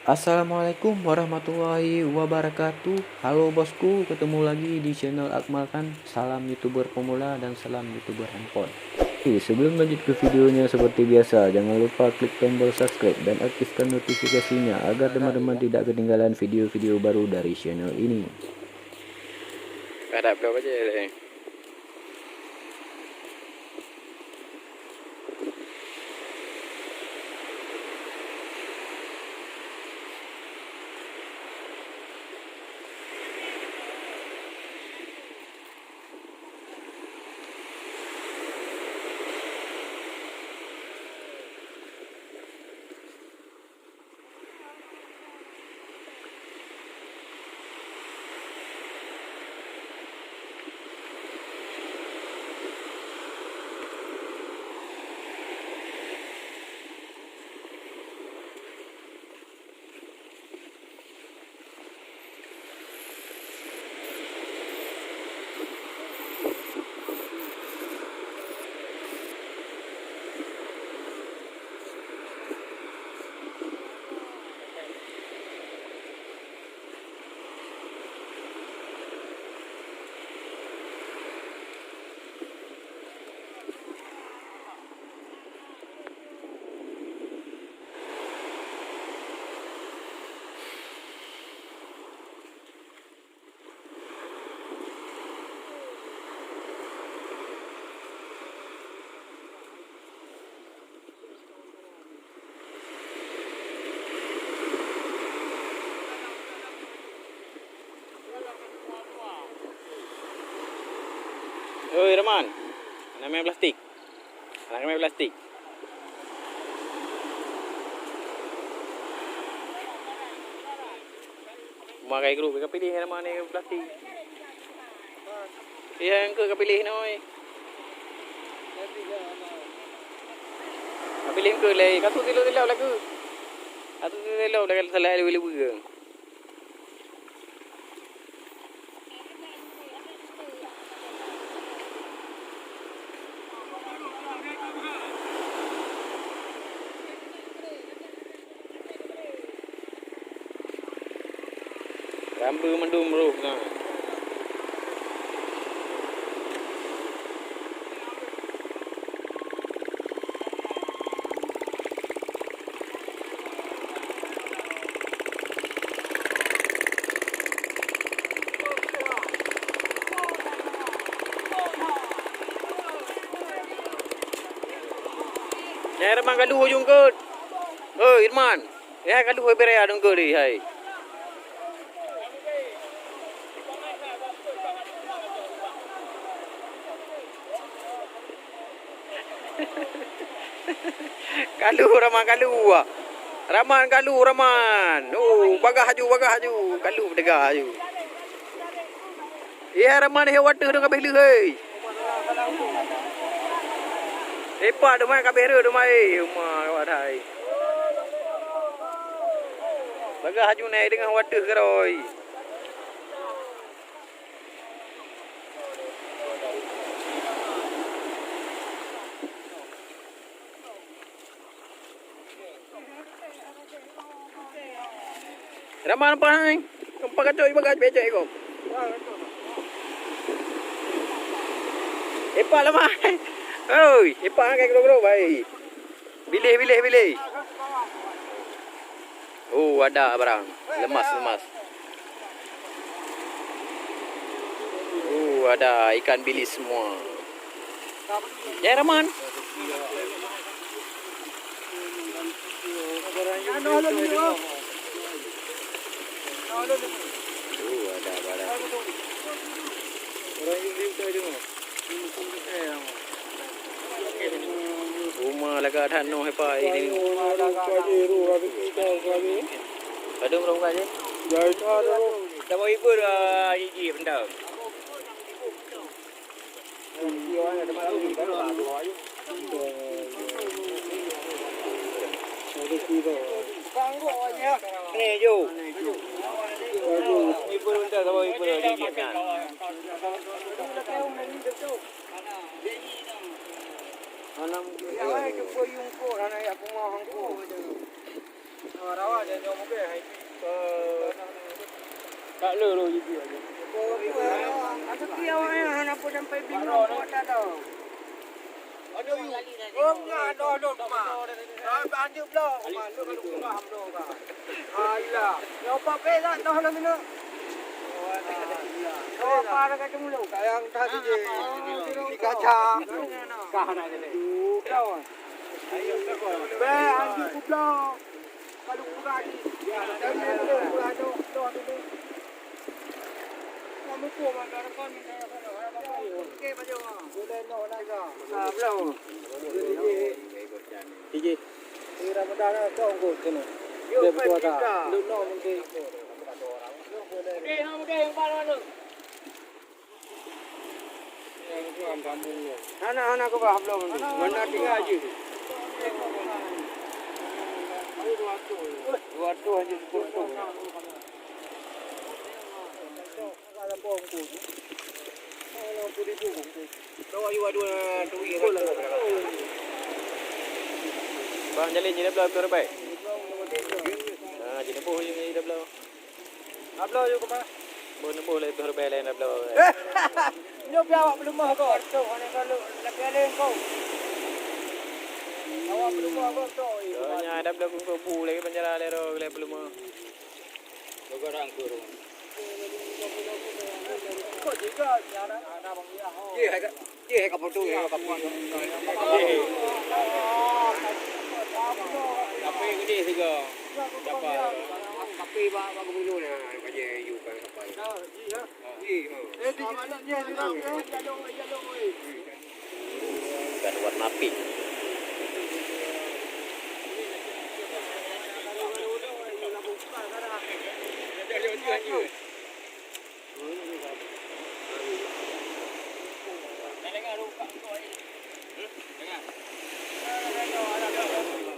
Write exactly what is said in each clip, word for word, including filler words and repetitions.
Assalamualaikum warahmatullahi wabarakatuh. Halo bosku, ketemu lagi di channel Akmal Khan. Salam YouTuber pemula dan salam YouTuber handphone. Oke, sebelum lanjut ke videonya, seperti biasa, jangan lupa klik tombol subscribe dan aktifkan notifikasinya agar teman-teman tidak ketinggalan video-video baru dari channel ini. Ada vlog aja ya. Oi, Rahman. Hana mè plastik. Hana mè plastik. Makai grup ka piléh nama ni plastik. Iya, engkau ka piléh nama ni. Ka piléh engkau lé, ka tu tilo-tilo lagu. Ka tu tilo-tilo lagu salah leubeh-leubeh. Rambu mandum roh na. Nyan Irman ka lheueh ujong keut. Hei, Irman. Nyan ka lheueh bèrèh ujong keut, hai. Kalu Rahman, kalu. Rahman, kalu Rahman. Oh, bagah aju, bagah aju. Kalu teuga aju. Iya, Rahman, hei, watèe dong habéh lheueh, hei. Ipak dong mai habéh reu dong mai. Uma, awak dah, hai. Bagah aju nai deungon watèe keurôi. Rahman nampak hai. Nampak kacau ibagat becek ikut. Epak lemah. Oi, epak angkat gro-gro baik. Bilih, bilih, bilih. Oh, ada barang. Lemas, lemas. Oh, ada ikan bilis semua. Ya, Rahman. Oh, ada barang. Uma lagak that noh, Epa, ini. Padum rong kali. Sama ibu dah gigi benda. Ni, Ju. Ibu minta sama ibu dah gigi kan. Mana mungkin? Ya, ai, cuba yungkot, anak yak kumah hangko. Rawa dia nyoe mungkin hai. Eh, tak le roh ibu aja. Tapi awaknya hana pun sampai bingung kota tau. Aduh, yu. Oh, enggak, aduh, aduh, Mak. Ah, banjir pula, Mak. Lu kalau kurang, aduh, Mak. Alah. Ya, apa pula, dah, dah, dah, dah. Alah. Kau apa dah kata mulu? Sayang tadi je. Di kaca. Kah nak jadi. Ayo, kau. Beh, anjing goblok. Kalau kurang ni. Dari yang tu, kurang tu, tu, tu, tu. Kamu pun, Mak, dah rekam, dah rekam, dah rekam. Okey, baju, Mak. Boleh, no, nak, ah, belum. Iji. Iji Ramadan dah tong kot kena. Yo, dia berkuasa. Lu no mungkin. Udah, udah, yang mana tu? Hana, hana keu bah belum. Mana tinggal je. Dua ratus aja sepuluh tu. Bang, jalin je dah belah tu rebai. Ha, je neboh je dah belah. Abloh je kuma. Boh neboh lé tu rebai lain dah belah. Nyoe pih awak peuleumah ko. Tu hana kalau lagi lain ko. Awak peuleumah ko tu. Nya dah belah kubu lagi penjara lé ro lé peuleumah. Jaga dah angkur. Kok juga nyaran ada bang ya. Ye, hai ka, ye, hai ka foto, ye, hai ka foto. Tapi gede siga. Dapat. Tapi bak, bak gubernur ni, ha, bak je, you kan, apa, ya. Ye, ha. Bukan warna pink.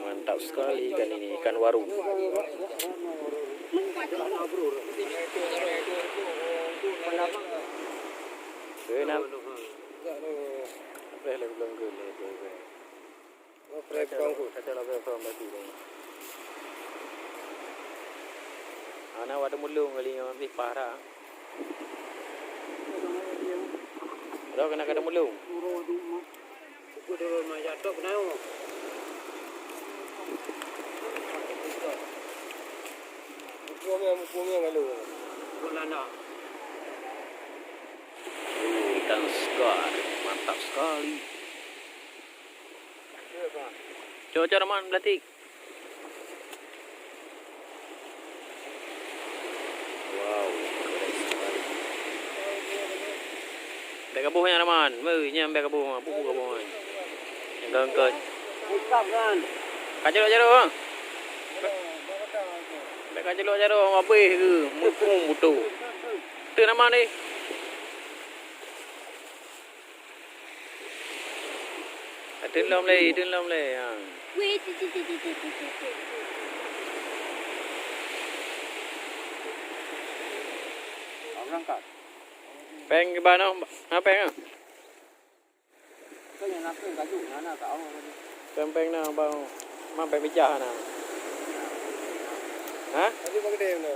Mantap sekali ikan ini, ikan waru. Kena. Boleh lah belum ke. Kata lah, kata lah, kata lah. Ana wak teumulông kali nyoe, pih parah. Dah kena kata mulung. Buku turun mah jatuh kena. Buku meh, buku meh lalu. Buku nana. Ikan segar, mantap sekali. Cuaca aman, Blatik. Wow, keren sekali. Bèk gaboh nyan, Raman. Meuh, nyan bèk gaboh, buku gaboh nyan. Nyang keu-keu. Ka celok jaroe, ha? Bèk ka celok jaroe, abéh keu, meukung beutôi. Teuh Raman, eh. Ateueh lom lé, ateueh lom lé, ha. Weh, cit, cit, cit. Berangkat. Pèng kiban noh, ha, pèng, ha? Kan yang lapor kaju, mana tak tahu tadi. Pèng-pèng na, bang. Ma pèng bijah na. Ha? Tadi bang gede na.